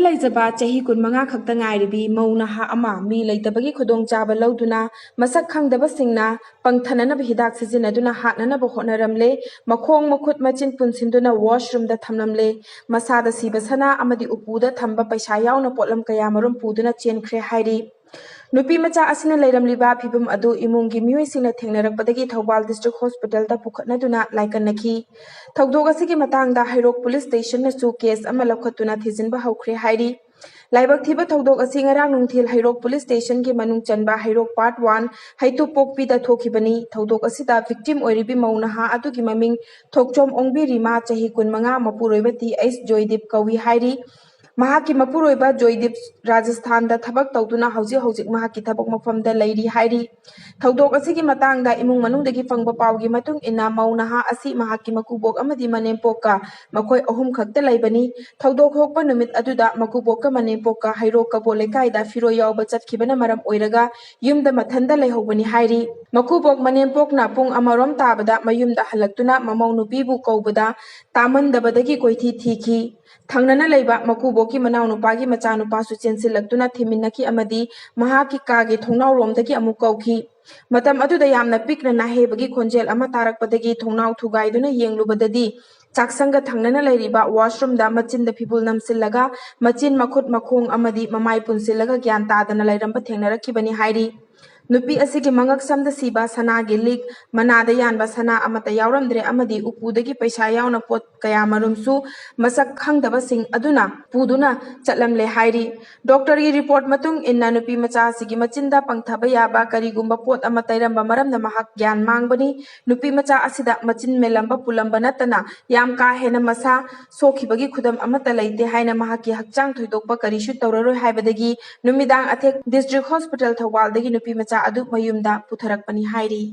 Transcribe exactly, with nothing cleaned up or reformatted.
ꯂꯩꯖꯕ ꯆꯍꯤ ꯀꯨꯟꯃꯉꯥ ꯈꯛꯇ ꯉꯥꯏꯔꯤꯕꯤ ꯃꯧ ꯅꯍꯥ ꯑꯃ ꯃꯤ ꯂꯩꯇꯕꯒꯤ ꯈꯨꯗꯣꯡꯆꯥꯕ ꯂꯧꯗꯨꯅ ꯃꯁꯛ ꯈꯪꯗꯕꯁꯤꯡꯅ ꯄꯪꯊꯅꯅꯕ ꯍꯤꯗꯥꯛ ꯁꯤꯖꯤꯟꯅꯗꯨꯅ ꯍꯥꯠꯅꯅꯕ ꯍꯣꯠꯅꯔꯝꯂꯦ꯫ ꯃꯈꯣꯡ, ꯃꯈꯨꯠ, ꯃꯆꯤꯟ ꯄꯨꯟꯁꯤꯟꯗꯨꯅ washroomꯗ ꯊꯝꯂꯝꯂꯦ꯫ ꯃꯁꯥꯗ ꯁꯤꯕ ꯁꯅꯥ ꯑꯃꯗꯤ ꯎꯄꯨꯗ ꯊꯝꯕ ꯄꯩꯁꯥ ꯌꯥꯎꯅ ꯄꯣꯠꯂꯝ ꯀꯌꯥ ꯃꯔꯨꯝ ꯄꯨꯗꯨꯅ ꯆꯦꯟꯈ꯭ꯔꯦ ꯍꯥꯏꯔꯤ꯫ ꯅꯨꯄꯤ ꯃꯆꯥ ꯑꯁꯤꯅ ꯂꯩꯔꯝꯂꯤꯕ ꯐꯤꯚꯝ ꯑꯗꯨ ꯏꯃꯨꯡꯒꯤ ꯃꯤꯑꯣꯏꯁꯤꯡꯅ ꯊꯦꯡꯅꯔꯛꯄꯗꯒꯤ ꯊꯧꯕꯥꯜ District Hospitalꯗ ꯄꯨꯈꯠꯅꯗꯨꯅ ꯂꯥꯏꯀꯠꯅꯈꯤ꯫ ꯊꯧꯗꯣꯛ ꯑꯁꯤꯒꯤ ꯃꯇꯥꯡꯗ ꯍꯩꯔꯣꯛ Police Stationꯅꯁꯨ case ꯑꯃ ꯂꯧꯈꯠꯇꯨꯅ ꯊꯤꯖꯤꯟꯕ ꯍꯧꯈ꯭ꯔꯦ ꯍꯥꯏꯔꯤ꯫ ꯂꯥꯏꯕꯛ ꯊꯤꯕ ꯊꯧꯗꯣꯛ ꯑꯁꯤ ꯉꯔꯥꯡ ꯅꯨꯡꯊꯤꯜ ꯍꯩꯔꯣꯛ Police Stationꯒꯤ ꯃꯅꯨꯡ ꯆꯟꯕ ꯍꯩꯔꯣꯛ Part One ꯍꯩꯇꯨꯞꯄꯣꯛꯄꯤꯗ ꯊꯣꯛꯈꯤꯕꯅꯤ꯫ ꯊꯧꯗꯣꯛ ꯑꯁꯤꯗ victim ꯑꯣꯏꯔꯤꯕꯤ ꯃꯧ ꯅꯍꯥ ꯑꯗꯨꯒꯤ ꯃꯃꯤꯡ ꯊꯣꯛꯆꯣꯝ ꯑꯣꯡꯕꯤ ꯔꯤꯃꯥ, ꯆꯍꯤ ꯀꯨꯟꯃꯉꯥ, ꯃꯄꯨꯔꯣꯏꯕ ꯇꯤ ꯑꯩꯆ ꯖꯣꯏꯗꯤꯞ ꯀꯧꯏ ꯍꯥꯏꯔꯤ꯫ ꯃꯍꯥꯛꯀꯤ ꯃꯄꯨꯔꯣꯏꯕ ꯖꯣꯏꯗꯤꯞ ꯔꯥꯖꯁꯊꯥꯟꯗ ꯊꯕꯛ ꯇꯧꯗꯨꯅ ꯍꯧꯖꯤꯛ ꯍꯧꯖꯤꯛ ꯃꯍꯥꯛꯀꯤ ꯊꯕꯛ ꯃꯐꯝꯗ ꯂꯩꯔꯤ ꯍꯥꯏꯔꯤ꯫ ꯊꯧꯗꯣꯛ ꯑꯁꯤꯒꯤ ꯃꯇꯥꯡꯗ ꯏꯃꯨꯡ ꯃꯅꯨꯡꯗꯒꯤ ꯐꯪꯕ ꯄꯥꯎꯒꯤ ꯃꯇꯨꯡ ꯏꯟꯅ, ꯃꯧ ꯅꯍꯥ ꯑꯁꯤ ꯃꯍꯥꯛꯀꯤ ꯃꯀꯨꯕꯣꯛ ꯑꯃꯗꯤ ꯃꯅꯦꯝꯄꯣꯛꯀ ꯃꯈꯣꯏ ꯑꯍꯨꯝ ꯈꯛꯇ ꯂꯩꯕꯅꯤ꯫ ꯊꯧꯗꯣꯛ ꯊꯣꯛꯄ ꯅꯨꯃꯤꯠ ꯑꯗꯨꯗ ꯃꯀꯨꯕꯣꯛꯀ ꯃꯅꯦꯝꯄꯣꯛꯀ ꯍꯩꯔꯣꯛ ꯀꯕꯣ ꯂꯩꯀꯥꯏꯗ ꯐꯤꯔꯣꯏ ꯌꯥꯎꯕ ꯆꯠꯈꯤꯕꯅ ꯃꯔꯝ ꯑꯣꯏꯔꯒ ꯌꯨꯝꯗ ꯃꯊꯟꯇ ꯂꯩꯍꯧꯕꯅꯤ ꯍꯥꯏꯔꯤ꯫ ꯃꯀꯨꯕꯣꯛ ꯃꯅꯦꯝꯄꯣꯛꯅ ꯄꯨꯡ ꯑꯃꯔꯣꯝ ꯇꯥꯕꯗ ꯃꯌꯨꯝꯗ ꯍꯜꯂꯛꯇꯨꯅ ꯃꯃꯧ ꯅꯨꯄꯤꯕꯨ ꯀꯧꯕꯗ ꯇꯥꯃꯟꯗꯕꯗꯒꯤ ꯀꯣꯏꯊꯤ ꯊꯤꯈꯤ꯫ ꯊꯪꯅꯅ ꯂꯩꯕ ꯃꯀꯨꯕꯣꯛꯀꯤ ꯃꯅꯥꯎꯅꯨꯄꯥꯒꯤ ꯃꯆꯥꯅꯨꯄꯥꯁꯨ ꯆꯦꯟꯁꯤꯜꯂꯛꯇꯨꯅ ꯊꯤꯃꯤꯟꯅꯈꯤ ꯑꯃꯗꯤ ꯃꯍꯥꯛꯀꯤ ꯀꯥꯒꯤ ꯊꯣꯡꯅꯥꯎꯔꯣꯝꯗꯒꯤ ꯑꯃꯨꯛ ꯀꯧꯈꯤ꯫ ꯃꯇꯝ ꯑꯗꯨꯗ ꯌꯥꯝꯅ ꯄꯤꯛꯅ ꯅꯥꯍꯩꯕꯒꯤ ꯈꯣꯟꯖꯦꯜ ꯑꯃ ꯇꯥꯔꯛꯄꯗꯒꯤ ꯊꯣꯡꯅꯥꯎ ꯊꯨꯒꯥꯏꯗꯨꯅ ꯌꯦꯡꯂꯨꯕꯗꯗꯤ ꯆꯥꯛꯁꯪꯒ ꯊꯪꯅꯅ ꯂꯩꯔꯤꯕ washroomꯗ ꯃꯆꯤꯟꯗ ꯐꯤꯕꯨꯜ ꯅꯝꯁꯤꯜꯂꯒ ꯃꯆꯤꯟ, ꯃꯈꯨꯠ, ꯃꯈꯣꯡ ꯑꯃꯗꯤ ꯃꯃꯥꯏ ꯄꯨꯟꯁꯤꯜꯂꯒ ꯒ꯭ꯌꯥꯟ ꯇꯥꯗꯅ ꯂꯩꯔꯝꯕ ꯊꯦꯡꯅꯔꯛꯈꯤꯕꯅꯤ ꯍꯥꯏꯔꯤ꯫ ꯅꯨꯄꯤ ꯑꯁꯤꯒꯤ ꯃꯉꯛꯁꯝꯗ ꯁꯤꯕ ꯁꯅꯥꯒꯤ ꯂꯤꯛ, ꯃꯅꯥꯗ ꯌꯥꯟꯕ ꯁꯅꯥ ꯑꯃꯠꯇ ꯌꯥꯎꯔꯝꯗ꯭ꯔꯦ ꯑꯃꯗꯤ ꯎꯄꯨꯗꯒꯤ ꯄꯩꯁꯥ ꯌꯥꯎꯅ ꯄꯣꯠ ꯀꯌꯥ ꯃꯔꯨꯝꯁꯨ ꯃꯁꯛ ꯈꯪꯗꯕꯁꯤꯡ ꯑꯗꯨꯅ ꯄꯨꯗꯨꯅ ꯆꯠꯂꯝꯂꯦ ꯍꯥꯏꯔꯤ꯫ ꯗꯣꯛꯇꯔꯒꯤ report ꯃꯇꯨꯡ ꯏꯟꯅ ꯅꯨꯄꯤ ꯃꯆꯥ ꯑꯁꯤꯒꯤ ꯃꯆꯤꯟꯗ ꯄꯪꯊꯕ ꯌꯥꯕ ꯀꯔꯤꯒꯨꯝꯕ ꯄꯣꯠ ꯑꯃ ꯇꯩꯔꯝꯕ ꯃꯔꯝꯅ ꯃꯍꯥꯛ ꯒ꯭ꯌꯥꯟ ꯃꯥꯡꯕꯅꯤ꯫ ꯅꯨꯄꯤ ꯃꯆꯥ ꯑꯁꯤꯗ ꯃꯆꯤꯟ ꯃꯦꯜꯂꯝꯕ ꯄꯨꯜꯂꯝꯕ ꯅꯠꯇꯅ ꯌꯥꯝ ꯀꯥ ꯍꯦꯟꯅ ꯃꯁꯥ ꯁꯣꯛꯈꯤꯕꯒꯤ ꯈꯨꯗꯝ ꯑꯃꯠꯇ ꯂꯩꯇꯦ ꯍꯥꯏꯅ ꯃꯍꯥꯛꯀꯤ ꯍꯛꯆꯥꯡ ꯊꯣꯏꯗꯣꯛꯄ ꯀꯔꯤꯁꯨ ꯇꯧꯔꯔꯣꯏ ꯍꯥꯏꯕꯗꯒꯤ ꯅꯨꯃꯤꯗꯥꯡ ꯑꯊꯦꯛ District Hospital ꯊꯧꯕꯥꯜꯗꯒꯤ ꯅꯨꯄꯤ ꯃꯆꯥ ꯑꯗꯨ ꯃꯌꯨꯝꯗ ꯄꯨꯊꯔꯛꯄꯅꯤ ꯍꯥꯏꯔꯤ꯫